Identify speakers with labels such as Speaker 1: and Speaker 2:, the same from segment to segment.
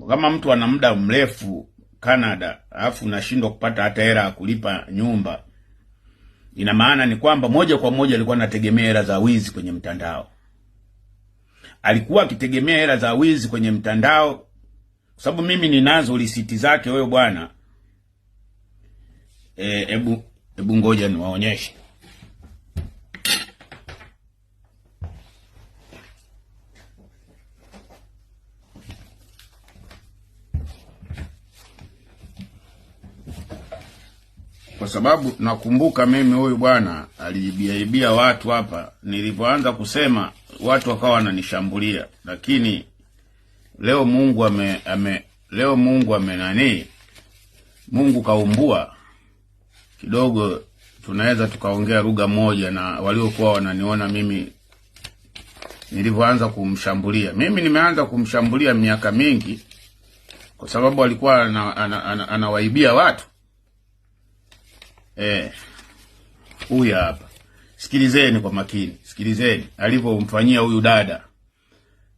Speaker 1: Kama mtu ana muda mrefu Canada alafu unashindwa kupata hata hela ya kulipa nyumba, ina maana ni kwamba moja kwa moja alikuwa anategemea hela za wizi kwenye mtandao. Alikuwa akitegemea hela za wizi kwenye mtandao, kwa sababu mimi ninazo risiti zake huyo bwana. Ebu ngoja niwaonyeshe. Kwa sababu nakumbuka mimi huyu bwana aliibiaibia watu hapa. Nilipoanza kusema watu wakawa wananishambulia, lakini leo Mungu ame, ame leo Mungu ame nani, Mungu kaumbua kidogo, tunaweza tukaongea lugha moja na waliokuwa wananiona mimi nilivyoanza kumshambulia. Mimi nimeanza kumshambulia miaka mingi, kwa sababu alikuwa anawaibia watu. Huyu hapa, sikilizeni kwa makini, sikilizeni alivyomfanyia huyu dada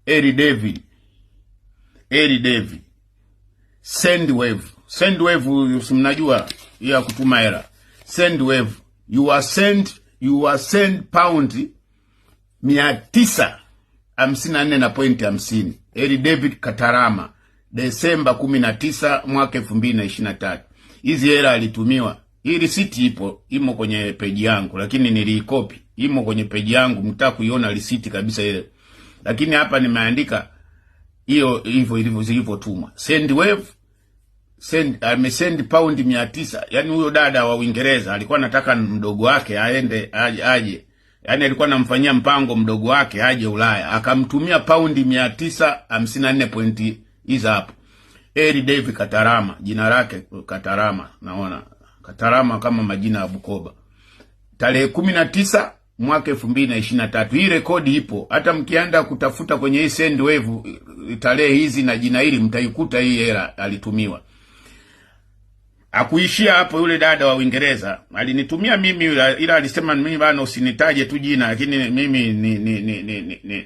Speaker 1: Eri David. Eri David Sendwave, Sendwave, si mnajua hiyo ya kutuma hela. Sendwave, you are send pound 954.50. Eri David Katarama, Desemba 19 mwaka 2023. Hizi hela alitumiwa. Hii risiti ipo, imo kwenye peji yangu, lakini niliikopi. Imo kwenye peji yangu, mtaka kuiona risiti kabisa ile. Lakini hapa nimeandika hiyo hivyo ilivyo zilivyotumwa. Sendwave send amesend pound 900. Yaani huyo dada wa Uingereza alikuwa anataka mdogo wake aende aje. Yaani alikuwa anamfanyia mpango mdogo wake aje Ulaya. Akamtumia paundi 954 point hizo hapo. Eri David Katarama, jina lake Katarama, naona Katarama kama majina ya Bukoba. Tarehe 19 mwaka 2023. Hii rekodi ipo. Hata mkienda kutafuta kwenye hii Sendwave tarehe hizi na jina hili mtaikuta hii hela alitumiwa. Akuishia hapo, yule dada wa Uingereza alinitumia mimi, ila alisema mimi bana usinitaje tu jina, lakini mimi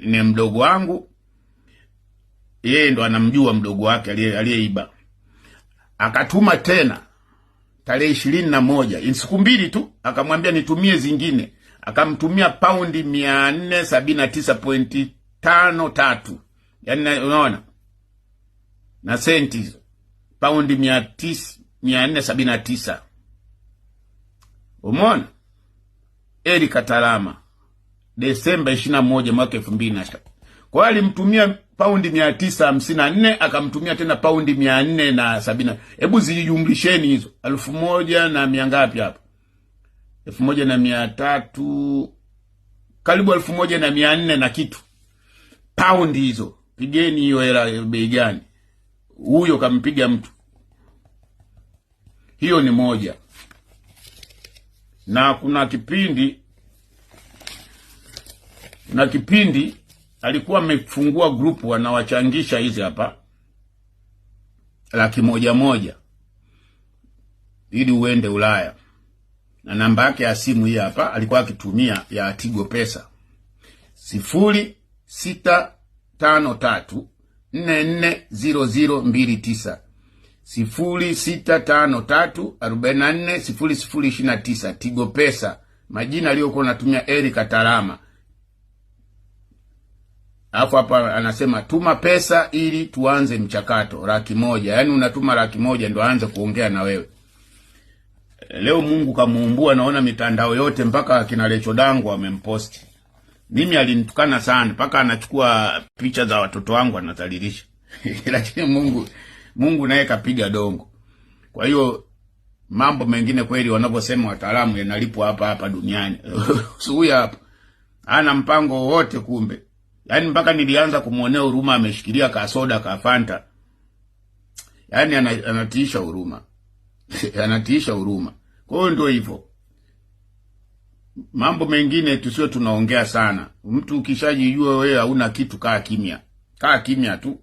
Speaker 1: ni mdogo wangu, yeye ndo anamjua mdogo wake aliyeiba. Akatuma tena tarehe 21, siku mbili tu, akamwambia nitumie zingine, akamtumia paundi 479.53. Yaani unaona na senti hizo paundi 479. Umeona? Eri Katarama Desemba 21 mwaka 2023. Kwa hiyo alimtumia paundi 954, akamtumia tena paundi 470. Hebu zijumlisheni hizo. 1100 ngapi hapo? 1300, karibu 1400 na kitu. Paundi hizo. Pigeni hiyo hela bei gani? Huyo kampiga mtu. Hiyo ni moja. Na kuna kipindi alikuwa amefungua grupu wanawachangisha hizi hapa 100,000 ili uende Ulaya. Na namba yake ya simu hii hapa alikuwa akitumia ya Tigo Pesa. 0653 440029. 0653 44 0029. Tigo Pesa. Majina aliyokuwa anatumia Eri Katarama. Alafu hapa anasema tuma pesa ili tuanze mchakato 100,000. Yaani unatuma 100,000 ndo aanze kuongea na wewe. Leo Mungu kamuumbua, naona mitandao yote mpaka akina Lecho Dangu amemposti. Mimi alinitukana sana mpaka anachukua picha za watoto wangu anadhalilisha. Lakini Mungu naye kapiga dongo. Kwa hiyo mambo mengine kweli wanavyosema wataalamu yanalipwa hapa hapa duniani. Huyu hapa ana mpango wote kumbe. Yaani mpaka nilianza kumuonea huruma, ameshikilia ka soda ka Fanta. Yaani anatiisha huruma. Anatiisha huruma. Kwa hiyo ndio hivyo. Mambo mengine tusio tunaongea sana. Mtu ukishajijua wewe hauna kitu, kaa kimya. Kaa kimya tu.